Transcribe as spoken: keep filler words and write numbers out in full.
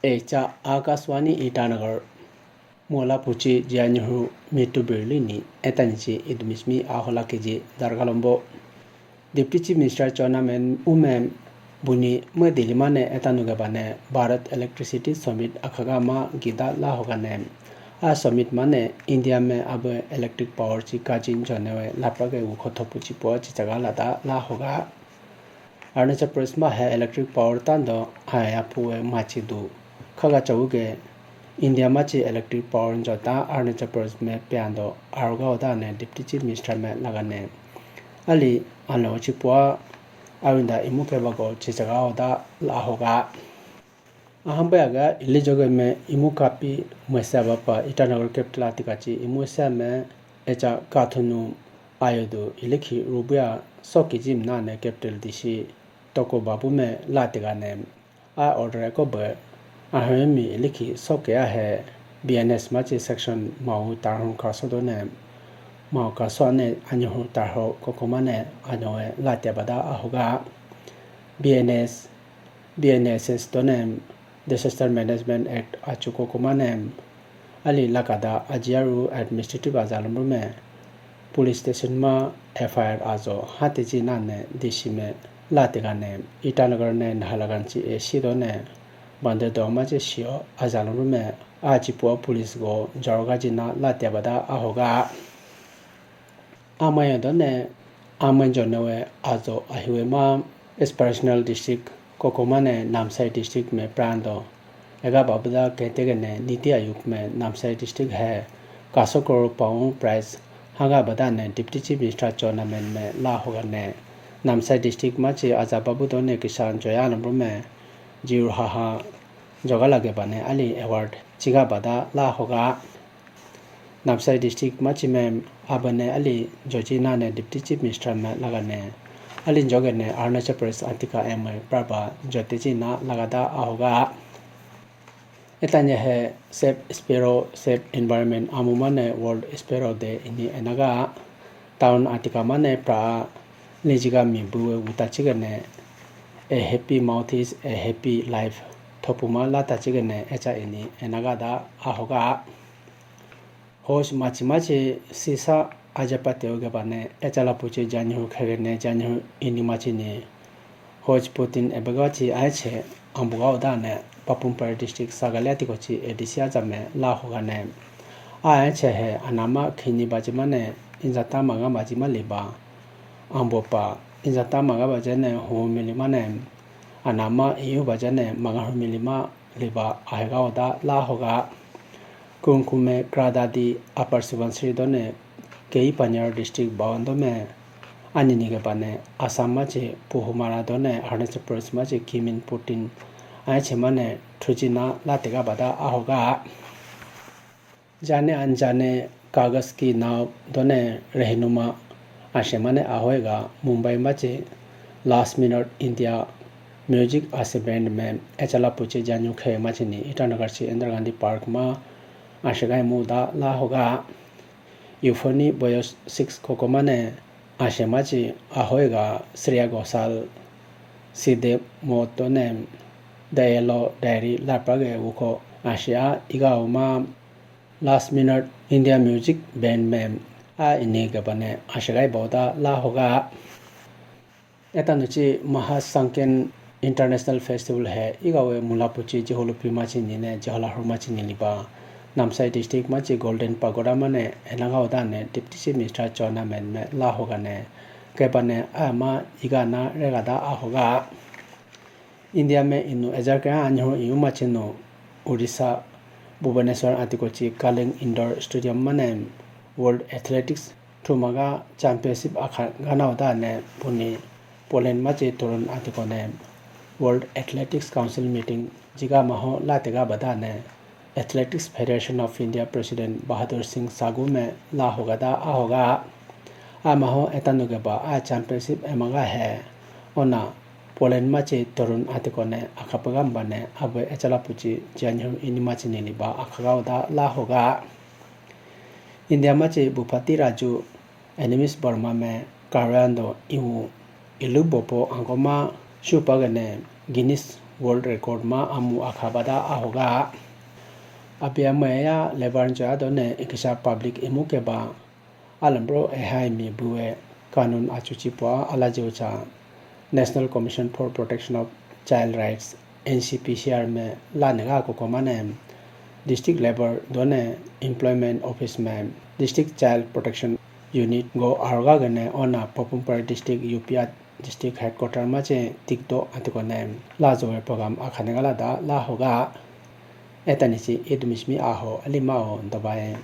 Echa Akashvani Itanagar. Mola puchi J I Nehru mitu birli ni etanichi idumishmi ahola keji dargalombo. Deputy Chief Minister chona men ume buni me Delhi mane etanu gebane Bharat Electricity Summit akhaga ma gida la hogane. A summit mane India me abe electric power chi kajin jonewe lapra ge ukho thopu chi po chi chaga lada la hoga. Arunachal Pradesh ma he electric power tando aya puwe machi du. Khaga chawuge India machi electric power jota Arunachal Pradesh me piando aruga oda ne Deputy Chief Minister me lagane. Ali alo chipua awinda imu ke bago chichaga oda la hoga. Ahambaya ga ili joge me imu kapi mwese abapa Itanagar capital atikachi imu se me echa kathunu ayodu ilikhi rubuya soki jim nane capital dishi toko babu me latigane. A order ko be ahemi ilikhi soke ahe B N S machi section mau tarhun kaso done mau kaso ane anyahu tarho kokomane anyoe latia bada ahoga. B N S B N S S tonem Disaster Management Act achuko kumanem ali lakada ajiyaru administrative azalamrume police station ma F I R azo hateji nane D C me lategane Itanagar ne Nahalaganchi e sidone bande doma je sio azalamrume ajipuwa police go jarogaji na latebada ahoga. Amaya done amai jonewe azo ahiwe ma aspirational district kokomane Namsai district me prando. Ega babada ketegene Niti Ayog me Namsai district he kaso crore paung prize haga badane Deputy Chief Minister chona men me la hogane. Namsai district machi aza babu done kisan joya namru me jiur haha joga lage bane ali award chiga bada la hoga. Namsai district machi mem abane ali joji nane Deputy Chief Minister me lagane. Ali jogene Arunachal Pradesh antika M I praba joteji na lagada ahoga. Etanya he Save Sparrow, Save Environment amumane World Sparrow Day ini enaga town atika mane pra lijiga mi buwe uta chigane a happy mouth is a happy life thopuma lata chigane echa ini enaga da ahoga. Hoj machi machi sisa ajapateo gebane echala puchi janihu khegene janihu ini machini. Hoj putin ebega chi aiche ambuga udane Papum Pare district Sagalia tikochi A D C ajame la hogane. Aiche he anama khini bajimane injata maga bajima liba. Ambopa injata maga bajane hu milimane anama iyu bajane maga hu milima liba ahega oda la hoga. Kungkume Kra Daadi Upper Subansiri done Keyi Panyor district bawan dome anini ke bane Assam machi Puhumara done Arunachal Pradesh machi Kimin Putin aiche mane thujina latega bada ahoga. Jane anjane Kagas Ki Naav done Rehnuma ashe mane ahoiga Mumbai machi Last Minute India music ase band me echala puche janyu khe machini Itanagar chi Indira Gandhi Park ma ashe gai mu da la hoga. Euphony Boyos six kokomane ashe machi ahoiga Shreya Ghoshal Side Mo done The Yellow Diary lapra ge uko ashe a iga uma Last Minute India Music Band mem a ini gabane ashagai boda la hoga. Etanu chi Mahasanken International Festival he igawe mulapuchi jiholupi machi nine jihola hur machi niliba. Namsai district machi Golden Pagoda mane enaga odane Deputy Chief Minister chona men me la hogane. Kepane ama igana regada ahoga. India me inu ejar ke anyo iyu machino Odisha Bhubaneswar atikochi Kaling Indoor Stadium mane World Athletics thumaga championship akha gana oda ne puni Poland machi Torun atikone World Athletics Council meeting jiga maho latega bada ne Athletics Federation of India President Bahadur Singh Sagu me la hogada ahoga. Amaho etanu geba a championship emaga he. Ona Poland machi Torun atikone akhapagam bane abe echala puchi janhu ini machi niliba akhaga oda la hoga. India machi Bhupati Raju Animesh Verma me Karyando iwu ilu bopo angoma shupagane Guinness world record ma amu akhabada ahoga. Api ameya labour joya done ikisa public imu keba alambro ehai mi buwe kanun achuchi pua alaji ucha National Commission for Protection of Child Rights, N C P C R me la nega koko mane district level done employment office me district child protection unit go arga gane ona Papumpar district U P R district headquarter ma che tikto atikone la jowe program akhane gala da la hoga. Etani chi idumishmi aho alima ho dabai.